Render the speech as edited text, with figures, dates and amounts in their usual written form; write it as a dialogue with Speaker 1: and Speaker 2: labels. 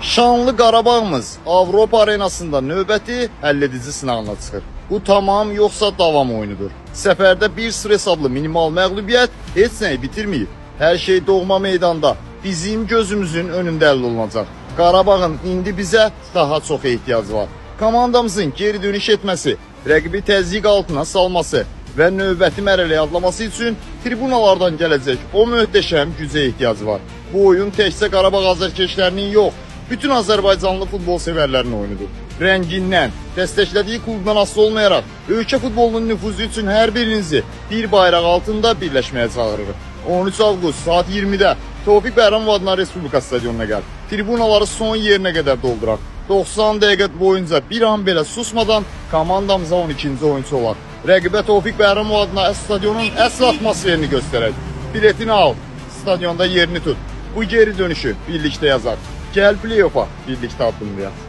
Speaker 1: Şanlı Qarabağımız Avropa arenasında növbəti həlledici sınağına çıxır. Bu tamam yoxsa davam oyunudur. Səfərdə 1-0 hesablı minimal məğlubiyyət heç nəyi bitirməyib. Hər şey doğma meydanda bizim gözümüzün önündə həll olunacaq. Qarabağın indi bizə daha çox ehtiyacı var. Komandamızın geri dönüş etməsi, rəqibi təzyiq altına salması və növbəti mərhələyə adlaması üçün tribunalardan gələcək o möhtəşəm gücə ehtiyacı var. Bu oyun təkcə Qarabağ azarkeşlərinin yox, bütün Azərbaycanlı futbol sevərlərin oyunudur. Rəngindən, dəstəklədiyi klubdan asılı olmayaraq ölkə futbolunun nüfuzu üçün hər birinizi bir bayraq altında birləşməyə çağırırıq. 13 avqust saat 20-də Tofiq Bəhramov adına Respublika stadionuna gəl. Tribunaları son yerinə qədər dolduraq. 90 dəqiqə boyunca bir an belə susmadan komandamıza 12-ci oyunçu olaq. Rəqibə Tofiq Bəhramov adına stadionun əsl atmosferini göstərək. Biletini al, stadionda yerini tut. Bu geri dönüşü birlikdə yazaq. Gəl play-offa birlikdə addımlayaq.